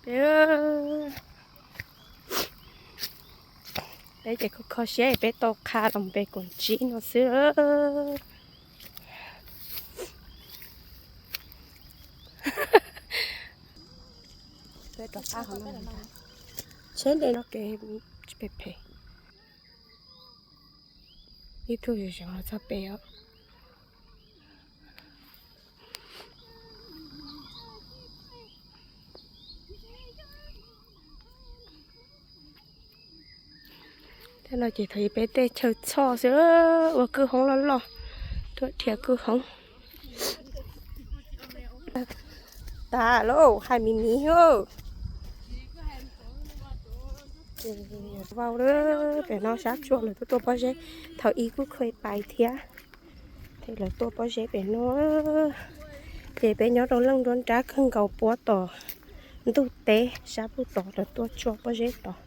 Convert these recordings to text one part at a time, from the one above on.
Peb ces kho kho siab peb tau qha los pem koom tsib no xwb. Tsheb nte no kev phem phem. Ib tug zoo zoo los txog pem os. Tej no ces thaum ub peb tej chaw txhoj xwb, ua kwj hoob loj loj, tuaj dhia kwj hoob. Tas lauj, hais mis mis. Vau, pem no sab tsuas lawv tuaj tuaj pob zeb, thaum ub kuj khuj pais thiab. Ces lawv tuaj pob zeb pem no, ces peb nyob rau leej nruab nrab kawg nkaus puab tom ntug teb sab puag tod lawv tuaj tsuas pob zeb tod.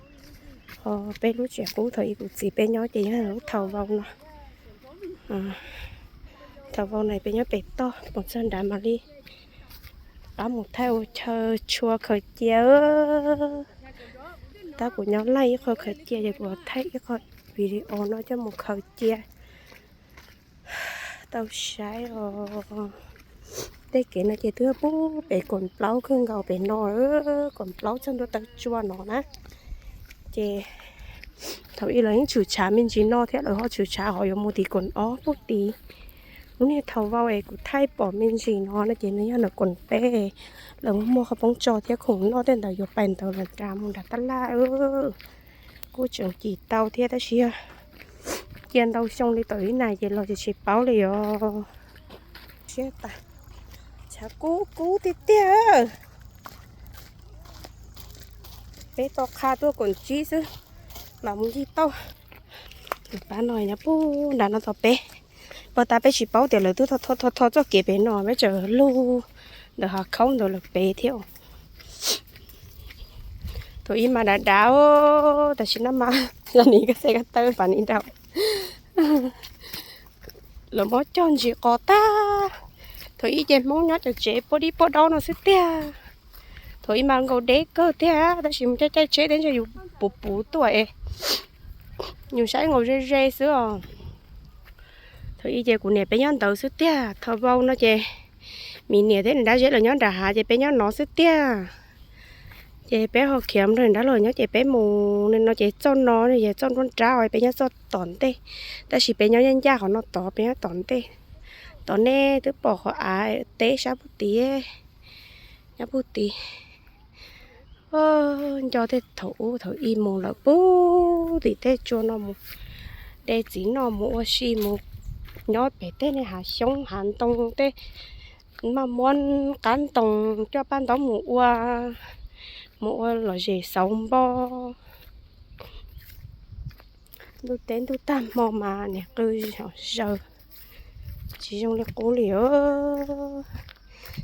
Ho peb lub tsev qub thaum ub kuv txiv peb nyob ces yog lub thaum vau no. Thaum vau no peb nyob pem toj, mus txog nrad mam li rov mus thaij ua chaw tshua khaws cia. Tab kuv nyob laij ib qho khaws cia ces kuv thaij ib qho video no coj mus khaws cia. Tau saib os. Tej kev no ces twb pub pem koom plaub kawg nkaus pem no, koom plaub txog ntua taw tsua no na. Ces thaum ub lawv yeej tshwm tshav me ntsis no thiab, lawv ho tshwm tshav ho yuav mus tim koom ob pub tid. Lub niag thaum vau es kuv thaij pom me ntsis no no ces nws yog nram koom peb, lawv muaj muaj qhov poob tso thiab khoom noj tej ntawd yuav pais ntawd los nram mus nram tab laj. Kuj tseem cim tau thiab tab sis yog cia ntau xyoo li tau ib na ces los tsis paub li os. Siab tas, tshav kub kub tiag tiag. Peb tau qha tuaj koom tsib xwb, mam mus ncig tauj. Tus pab no nyob puag nram no tos peb. Puag ta peb tsis paub tias lawv twb tho tho tho txoj kev pem no, peb tseem lug ntawm hav khaub ntawd lawm pem thiab. Thaum ub mas dav dav, tam sim no mas los nim koj xej koj tawb pas nim nraud. Lawv muab cog ntsis qos tag. Thaum ub ces Hmoob nyob cov tsev puab dib puab daub no xwb tiag. Thaum ub mas nkaus deb kawg tiag, tab sis mus caij caij tsheb teb ntshe yus puv puv tuaj es yus saib nkaus ze ze xwb os. Thaum ub ces kuv niam peb nyob ntawd xwb tiag. Thaum vau no ces mi niam thiab nws dab zeb los nyob nram hav ces peb nyob no xwb tiag. Ces peb ho khiav mus nrog nrab laug nyob ces peb mus no ces txoj no yog txoj nruab nrab, peb nyob txoj tom ntej. Tab sis peb nyob ncaj qhov no tod, peb nyob tom ntej. Tom nej twb pom qhov av teb sab puag tid, nyob puag tid. Nco tej thaum ub thaum ub mus lawm puag tim tej tsua no mus de txiv noj mus ua si mus nyob pem tej niag hav xyoob hav ntoo tej, maj muab qab ntoo coj paj ntaub mus ua, mus ua lom zem xauv npo. Ntuj teb ntuj tag hmo mas niam qw zom zaws, tsis zoo li qub li os.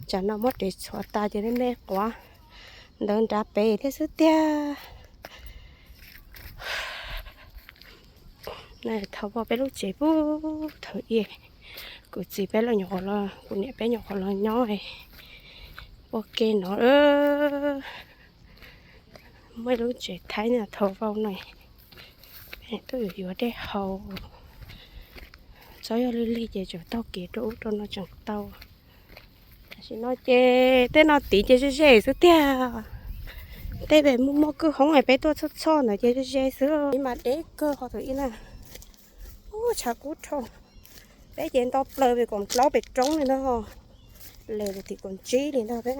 Tsam no muab dev txhuav tas ces me me quav ntawd nrad pem thiab xwb tiag. Thaum vau peb lub tsev puag thaum ub, kuv txiv peb los nyuam qhuav los, kuv niam peb nyuam qhuav los nyob ua ke no. Muaj ib lub tsev Thaib no thaum vau no, peb tuaj yuav yuav dej haus. Txob yog lig lig ces tseem taug kev rau ub rau no tseem tau. Tam sim no ces tej no tid ces ze ze xwb tiag. Tej pem muaj muaj kwj hoob es peb tuaj txhoj txhoj ntawd ces ze ze xwb. Ib mas deb kawg qhov thaum ub na. Ub, tshav kub dhau. Peb ces nto plaws pem koom plaub pem roob li ntag. Les tim koom tsib li ntag peb.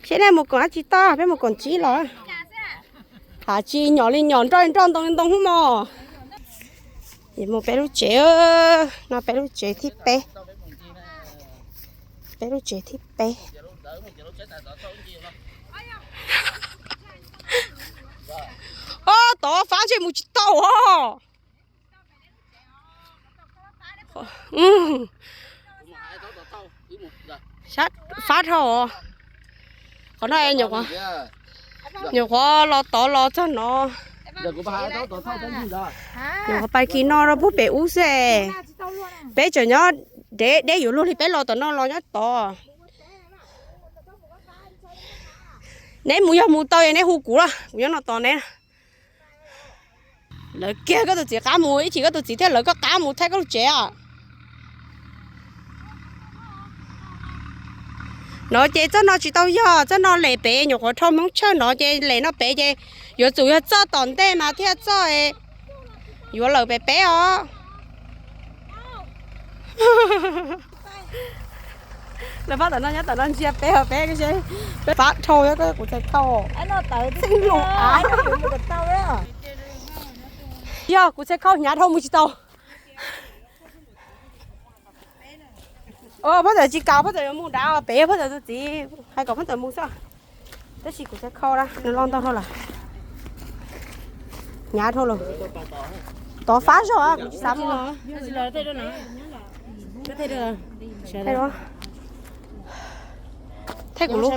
Seb nej mus koom dab tsi toj, peb mus koom tsib los. Has tsis nyom li nyom nroj li nroj ntoo li ntoo hub mos. Mus peb lub tsev, no peb lub tsev thib peb. Peb lub tsev thib peb. Ob, tod fab ntshe mus tsis tau os. Fab dhau os. Qhov no nyuam qhuav los tod los txog no. Nyuam qhuav pais kis no rau puag pem ub xwb. Peb tseem nyob deb deb yuav luag li peb los tom no los nyob tod. Neb mus, yog mus tau es neb hu kuv los kuv nyob no tos neb. Lawv kiag koj tus txiv qab mus, ib chim koj tus txiv thiaj lawv koj qab mus thaij koj lub tsev os. No ces txoj no tsis tau yog, txoj no lem pem nyuam qhuav rho Hmoob Tshawj no ces lem no pem ces yuav tsum yog txoj tom ntej mas thiaj txoj yuav lawm pem peb os. Lawv pab tom no nyob tom no ntsia peb os, peb pab dhau kuv txhais khau. Txheej lus av. Yog kuv txhais khau hnyav dhau mus tsis tau. Phab ntawd tsis kaus, phab ntawd yuav mus nrad pem, phab ntawd tus txiv hais kom phab ntawd mus xwb. Tab sis kuv txhais khau na nws lo ntau dhau lawm. Hnyav dhau lawm. Tov fab zog kuv tsis xav mus. Thaij kuv lub.